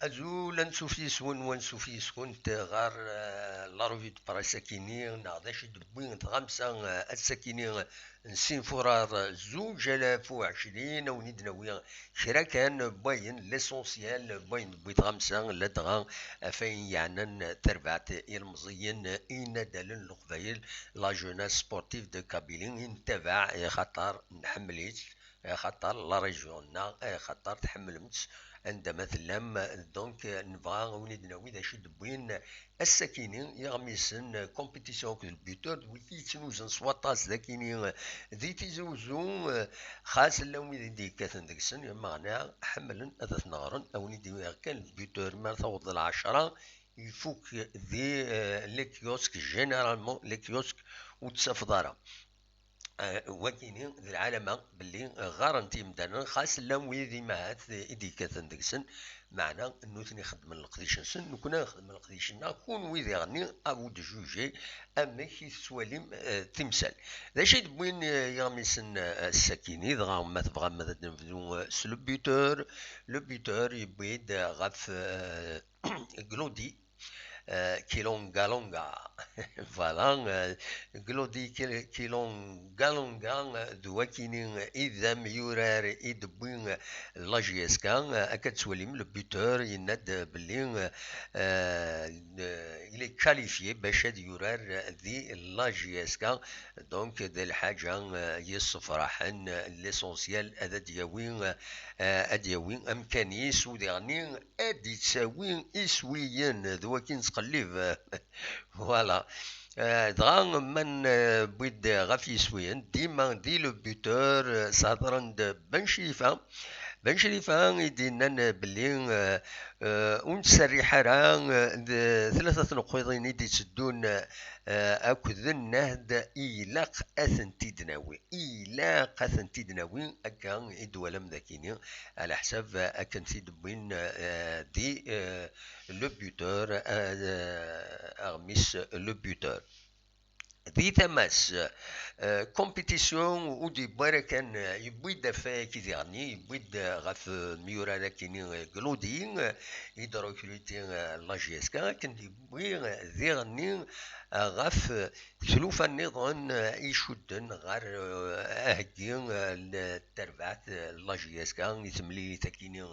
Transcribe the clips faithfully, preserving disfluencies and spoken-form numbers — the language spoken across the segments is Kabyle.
Azul, ansuf yis-wen, wansuf yis-kunt ɣer, eh, la revue de presse akini, neɣ d acu i d-wwin tɣamsa, eh, ass-akini n sin furar zuǧ alaf u ɛecrin, a wen-id-nawi kra kan n wayen, l'essentiel n wayen d-tewwi tɣamsa, ladɣa ɣef wayen yeɛnan tarbaɛt ilmeẓyen, inaddalen n Leqbayel, la jeunesse sportive de Kabylie, i nettabaɛ, axaṭer nḥemmel-itt, axaṭer la région-nneɣ, axaṭer tḥemmlem-tt anda ma tellam. Donc, nebɣa a wen-id-nawi d acu i d-wwin ass-akini iɣmisen, compétition akked le buteur, d wid yettnuzen s waṭas d akini di Tizi Uzzu, xas llan wid i d-yekkaten deg-sen, meɛna ḥemmlen ad ten-ɣren. A wen-id-awiɣ kan le buteur, mi ara taweḍ lɛecṛa, ifuk di, eh, les kiosques, généralement les kiosques ur t-tafeḍ ara. Eh, wagini d lɛalama belli ɣaren-t yimdanen, xas llan wid imahat i d-yekkaten deg-sen, meɛna nutni xeddmen leqdic-nsen, nekkni nxeddem leqdic-nneɣ, kunwi diɣenni à vous de juger amek i tettwalim, eh, timsal. D acu i d-wwin, eh, yiɣmisen, eh, ass-akini, dɣa ma tebɣam ad d-nebdu, eh, s le buteur. Le buteur yewwi-d, eh, ɣef, eh, Glody, eh, Kilongalonga. Voilà, eh, Glody Kil-, Kilongalonga, eh, d wakini, eh, i d amyurar i d-wwi, eh, la J S K, eh, akka d-tettwalim le buteur, yenna-d, eh, belli, eh, eh, il est qualifié bac ad yurar, eh, di la J S K. Donc d lḥaǧa, eh, yessefraḥen, eh, l'essentiel ad d-yawi, eh, ad d-yawi amkan-is, u diɣenni ad d-yettawi iswiyen, d wakin nettqellib. Voilà. Eh, dɣa ma newwi-d ɣef yiswiyen, dima di le buteur, eh, s-hedren-d Ben Crifa. Ben Crifa i d-yennan belli, eh, eh, ur nettserriḥ ara, eh, d tlata tneqqiḍin i d-itteddun, eh, akked nnehd, ilaq ad tent-id-nawi. Ilaq ad tent-id-nawi, akka i d-twalam dakini, ɛla ḥsab akken t-id-wwin, eh, di, eh, le buteur, eh, aɣmis le buteur. Di tama-s, eh, compétition ur d-yewwi ara kan, eh, yewwi-d afak i diɣenni, yewwi-d, eh, ɣef, eh, myurar akini, eh, Glody, eh, i d-recruter, eh, la J S K, akken d-yewwi, eh, diɣenni, eh, ɣef, eh, tlufa nniḍen, eh, icudden ɣer, eh, aheggi, eh, n terbaɛt, eh, la J S K, i temlilit akini,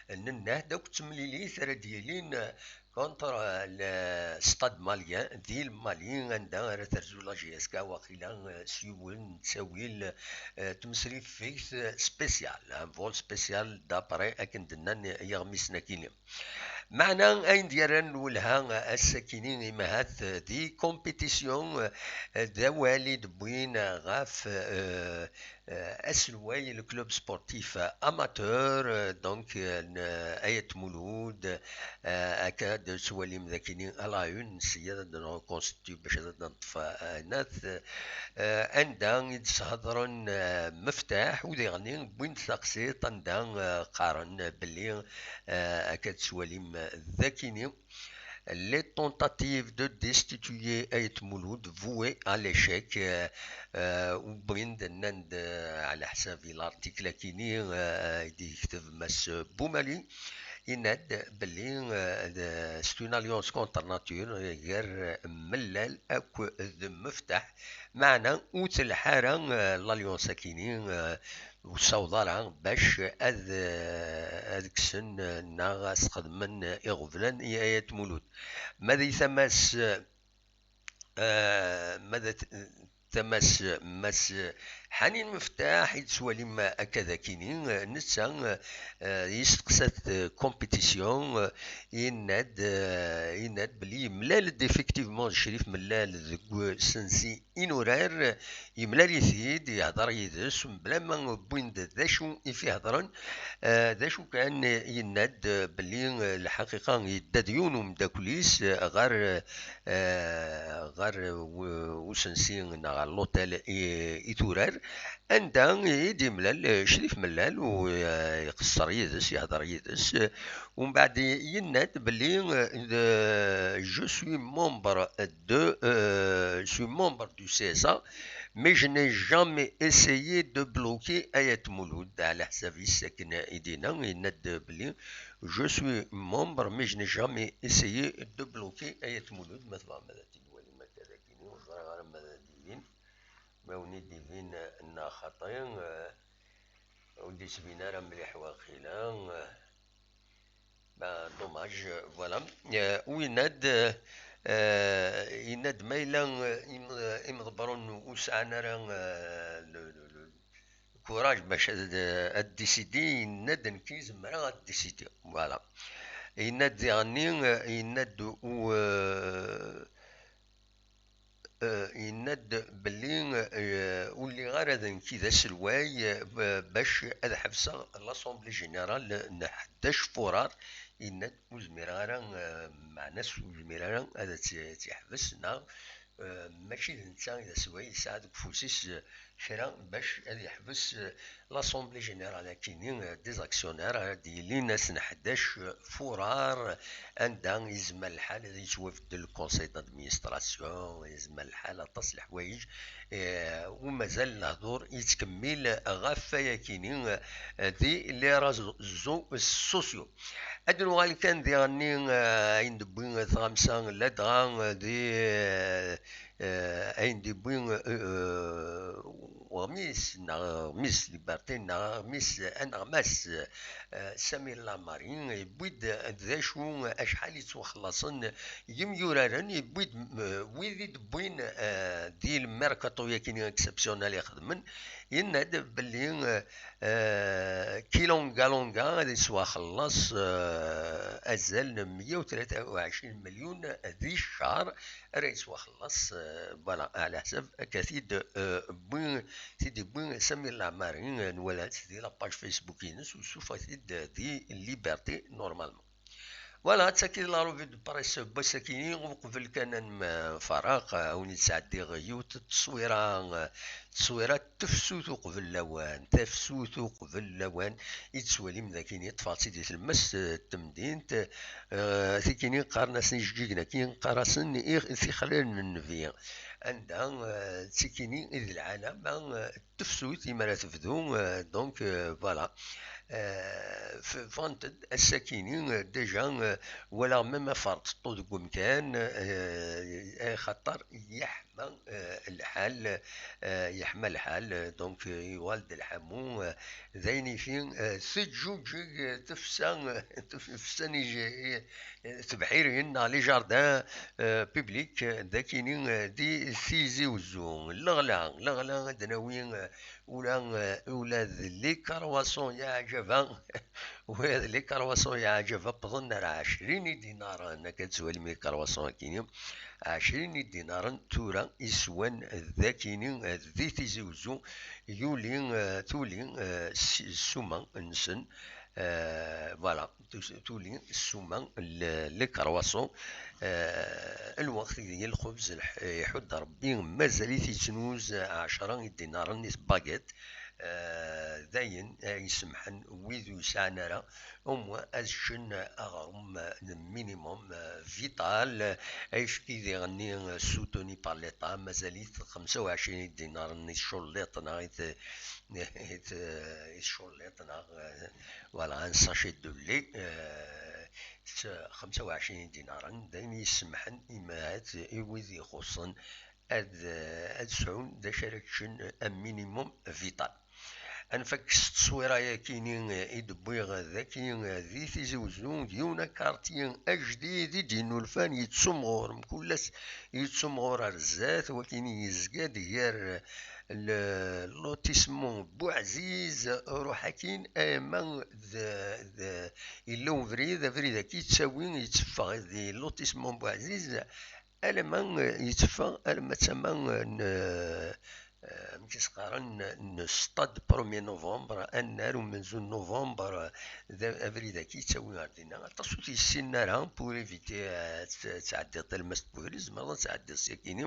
eh, n nnehd, akked temlilit ara d-yilin, eh, contre, euh, le Stade malien, di le Mali, anda ara terzu la J S K, waqila, euh, s yiwen n ttawil, euh, tmeslift, euh, spécial, un vol spécial d'après akken d-nnan yiɣmisen akini. Meɛna ayen d-yerran lwelha, euh, ass-akini imahat, euh, di compétition, euh, d awal i d-wwin, euh, ɣef, euh, eh, aselway, le club sportif amateur, eh, donc, eh, n Ayt Mulud, eh, akka d-tettwalim dakini à la une, sya ad nreconstitue bac ad neṭṭef, eh, nat, eh, anda i d-shedren, eh, Meftaḥ, u diɣenni wwin-d taqsiṭ anda, eh, qqaren belli, eh, akka d-tettwalim dakini. Les tentatives de destituer Ayt Mulud vouées à l'échec, euh, euh, wwin-d, nnan-d, euh, ɛla ḥsab i l'article akini, euh, i d-yekteb Mass Boumali, yenna-d belli, euh, d-, c'est une alliance contre nature, gar mellal akked Meftaḥ, meɛna ur telḥa ara, euh, l'alliance akini, euh, ur ssaweḍ ara bac ad, ad kksen neɣ ad sxedmen iɣeblan i Ayt Mulud. Ma di tama-s, eh, ma d tama-s Mass Ḥanin Meftaḥ i d-tettwalim akka d akini, netta, eh, yesteqsa-t compétition, eh, yenna-d, eh, yenna-d belli yemlal-d effectivement d Crif Mellal deg usensi inurar, yemlal-it-id, yehder yid-s, mebla ma wwin-d d acu i f-ihedren. Eh, d acu kan, yenna-d belli, eh, lḥaqiqa yedda d yiwen umeddakel-is, eh, ɣer, eh, ɣer, eh, u-, usensi neɣ ɣer l'hôtel i, i turar, anda i d-yemlal, eh, Crif Mellal u, eh, iqeṣṣer yid-s, yehder yid-s. Eh, umbeɛd yenna-d belli, eh, de, je suis membre de, euh, je suis membre du C S A, Mais je n'ai jamais essayé de bloquer Ayat Mouloud, ɛla ḥsab-is akken i d-yenna, yenna-d belli je suis membre, mais je n'ai jamais essayé de bloquer Ayat Mouloud. Ma tebɣam ad t-id-twalim akka dagi, ur ẓriɣ ara ma d-ibin, ma wen-id-ibin neɣ xaṭi, eh, ur d-isbin ara mliḥ waqila, eh, Ben, dommage, voilà. Euh, u yenna-d, euh, yenna-d ma yella, euh, im- euh, imḍebbren ur sɛan ara, euh, le, le, le courage bac ad, ad décider, yenna-d nekk zemreɣ ad décider. Voilà. Yenna-d diɣenni, euh, yenna-d u, euh, euh, yenna-d belli, euh, ur lliɣ ara d nekk i d aselway, euh, bac ad ḥebseɣ l'Assemblée Générale n ḥdac furar. Yenna-d ur zmireɣ ara, euh, meɛna-s ur zmireɣ ara ad tt-, tt-yeḥbes, neɣ, euh, mačči d netta i d aselway, yesɛa deg ufus-is, euh, kra bac ad yeḥbes, euh, l'Assemblée Générale akini, euh, des actionnaires ara d-yilin ass n ḥdac furar, anda yezmer lḥal ad yettwabeddel le conseil d'administration, yezmer lḥal aṭas n leḥwayeǧ, eh, u mazal lehdur yettkemmil ɣef wayakini, eh, di les réseaux sociaux. Ad nuɣal kan diɣenni, eh, ayen d-tewwi tɣamsa ladɣa, eh, di, eh, eh, ayen d-yewwi, eh, uɣmis, neɣ aɣmis Liberté, neɣ aɣmis aneɣmas, eh, Sami Lamari, yewwi-d d acu, acḥal yettwaxellaṣen yimyuraren, yewwi-d, eh, wid i d-wwin, eh, di lmerkaṭu-yakini exceptionnel ixedmen, yenna-d belli, eh, eh, Kilonga Longa ad yettwaxelleṣ, eh, azal n meyya u tlata u ɛecrin milyun di ccer, ara yettwaxelleṣ, eh, voilà, ɛla ḥsab akka t-id, eh, wwi, t-id-iwwi Sami Lamari, eh, nwala-tt di la page Facebook-ines, u suffeɣ-t-id di Liberté, normalement. Voilà, d tagi la revue de presse n wass-akini, uqbel kan ad nfaraq, eh, ad wen-id-sɛeddiɣ yiwet n tteswira, eh, tteswira n tefsut uqbel lawan, tafsut uqbel lawan, i tettwalim d akini, ṭṭfeɣ-tt-id di tlemmast, eh, n temdint, eh, tikini qqaren-asen ijeǧǧigen-agi, qqar-asen i-, tixlal n nnbi, anda, eh, d tikini i d lɛalama, eh, n tefsut, imi ara tebdu, eh, donc, eh, voilà. Eh, f-, ffɣent-d ass-akini, eh, déjà, eh, walaɣ même aferṭeṭṭu deg umkan, eh, eh, xaṭer yeḥma, eh, lḥal, eh, yeḥma lḥal, eh, donc, eh, yuɣal-d lḥamu, eh, d ayen ifi, eh, teǧǧuǧeg, eh, tefsa, eh, tef-, tefsa n ij-, eh, tebḥirin neɣ les jardins, eh, publics, eh, d akini, eh, di Tizi Uzzu. Leɣla, leɣla ad d-nawi, eh, ula, eh, ula d les croissants yeɛǧaba, ula d les croissants yeɛǧaba wwḍen ar ɛecrin idinaren, akka tettwalim les croissants akini, ɛecrin idinaren tura i swan d akini, eh, di Tizi Uzzu, yuli, eh, tuli, eh, s-, ssuma-nsen, eh, voilà, tus-, tuli ssuma, le, les croissants, eh, lweqt i lxebz lḥ-, iḥudd Rebbi, mazal-it yettnuz ɛecra idinaren i tbaguette, eh, d ayen ay isemḥen wid ur yesɛan ara, au moins ad ččen aɣrum, eh, minimum, eh, vital, eh, ayefki diɣenni, eh, soutenu par l'État, mazal-it xemsa u ɛecrin idinaren i tculliḍt neɣ i t-, i t-, i tculliḍt neɣ, eh, voilà, un sachet de lait, eh, s-, xemsa u ɛecrin idinaren, d ayen yessemḥen imahat i wid ixuṣṣen ad, ad sɛun d acu ara ččen, un minimum vital. Ad nfak s tteswira-yakini i d-wwiɣ daki di Tizi Uzzu, d yiwen akarti ajdid i d-yennulfan, yettumɣur, mkul ass yettumɣur ar zdat, wakini yezga-d gar le-, lotissement Buɛziz, ruḥ akin, ama d, d, yella ubrid, abrid-agi yettawi, yetteffeɣ di lotissement Buɛziz, alamma, eh, yetteffeɣ alamma d tama, eh, n, eh, amek i s-qqaren, n stade premier novembre, annar umenzu n novembre, d abrid-agi yettawi ɣer dinna. Aṭas ur t-yessinen ara, pour éviter, eh, ad t-, ad tɛeddiḍ talmast n ubrid, tzemreḍ ad tɛeddiḍ s yakini.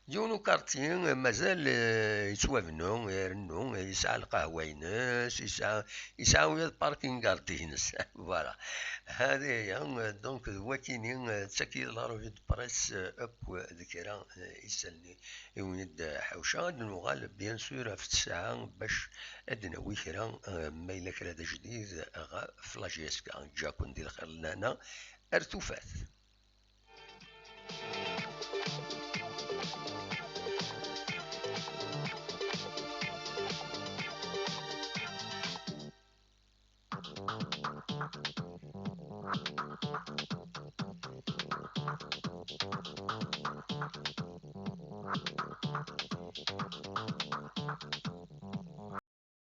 Yiwen ukarti mazal eh, yettwabnu, irennu, yesɛa lqahwa-ines, yesɛa, yesɛa ula d parking art-ines. Voilà. Hadi aya, eh, donc d wakini, eh, d tagi la revue de presse, eh, akk d kra eh, isallen i wen-id-ḥawceɣ. Ad nuɣal, bien sûr, ɣef ttesɛa bac ad d-nawi kra, eh, ma yella kra d ajdid ɣef la J S K. Ǧǧa-ken di lxir d lehna ar tufat.